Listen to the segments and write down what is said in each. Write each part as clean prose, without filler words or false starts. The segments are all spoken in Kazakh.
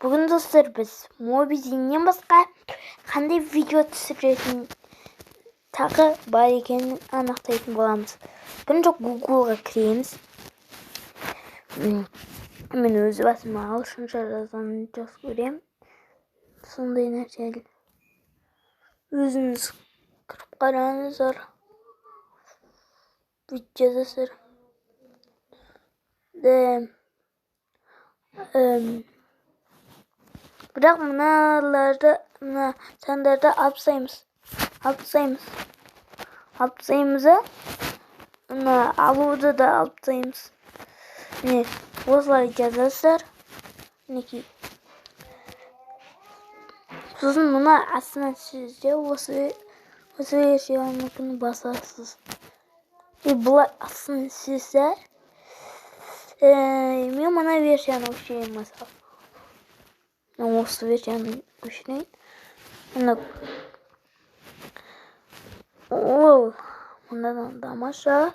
Бүгін, достар, біз Мобизиннен басқа қандай видео түсіретін тағы бар екенін анықтайтын боламыз. Бірінші Google'ға кіреміз. Мен өз басым ағылшынша жазғанды жақсы көремін. Сондай нәрсе. Өзіңіз кіріп қараңыздар. Бүйтіп жазасыздар. Бірақ мыналарды, мына сандарды алып тастаймыз. Алып тастаймыз. Алып тастаймыз, а? Мына алуды да алып тастаймыз. Міне, осылай жазасыздар. Мінекей. Сосын мына астына түсесіз, осы версияны басасыз. И былай астына түсесіздер. Мен мына версияны өшірейін, мысалы. Мен осы версияны өшірейін. Мына ол мынадан тамаша.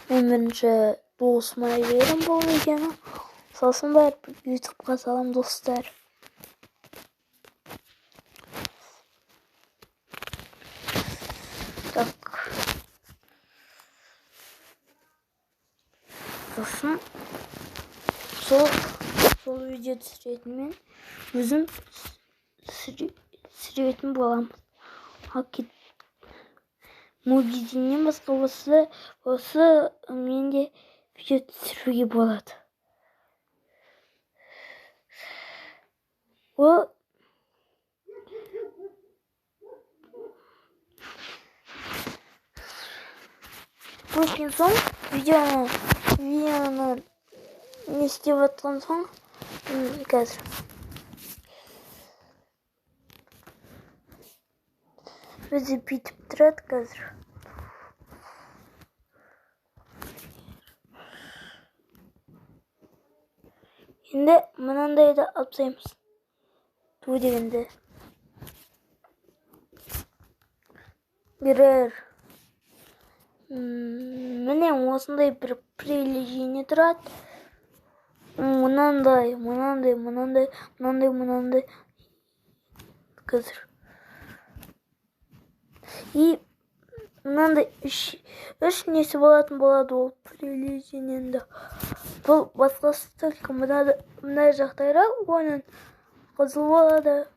Мен бірінші досыма жіберемін бұл видеоны. Сосын барып ютубқа саламын, достар. Так. Сосын сол видео түсіретін мен өзім түсіретін боламын. Ал кет. Мобизиннен басқа осы менде видео түсіруге болады. Ол өткен соң видеоны не істеп жатқан соң, қазір өзі бүйтіп тұрады қазір. Енді мынандайды алып тастаймыз. Ту дегенді. Бірер. Міне осындай бір приложение тұрады. Мынандай, мынандай, мынандай, мынандай, мынандай. Қазір. И мынандай үш несі болатын болады ол приложениенде. Бұл басқасы только мына жақтары оның қызыл болады.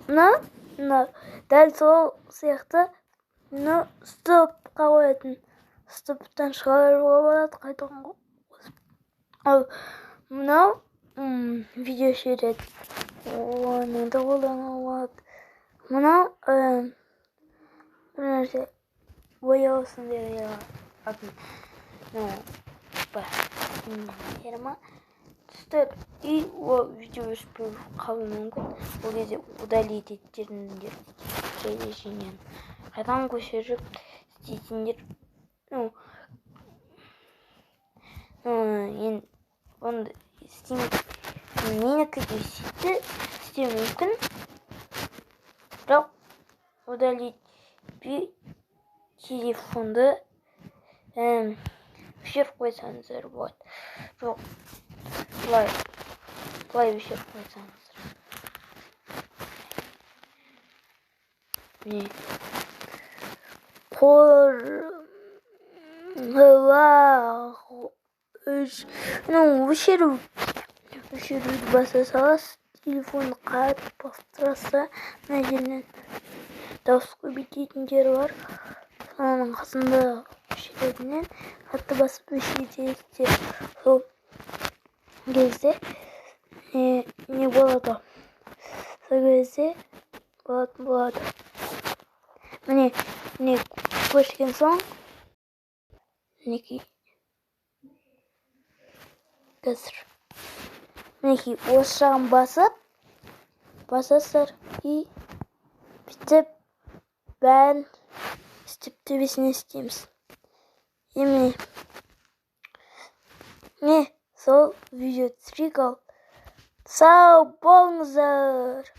Мына дәл сол сияқты мына стопқа қоятын, стоптан шығаруға болады қайтадан қосып. Ал мынау, видео сурет, оны да қолдануға болады. Мынау, бір нәрсе бояу сондай атын, ма түстер, и ол видео өшпей қалуы мүмкін. Ол кезде удалить ететіндер приложениені қайтадан көшіріп істейтіндер. Енді оны істемей, менікі де сөйтті істеуі мүмкін, бірақ удалить телефонды өшіріп қойсаңыздар болады. Жоқ, былай өшіріп қойсаңыздар. Міне. Өшіруді баса саласыз, телефонды қатты басып тұрасыз, мына жерінен дауыс көбейтетін жері бар. Соның қасында өшіретінен қатты басып өшіресіздер. Сол кезде не болады? Сол кезде болатын болады. Міне, міне көшкен соң мінекей қазір. Мінекей осы жағын басасыздар и бүйтіп бәрін істеп төбесіне істейміз. И міне, міне сол видео түсірейік ал. Сау болыңыздар.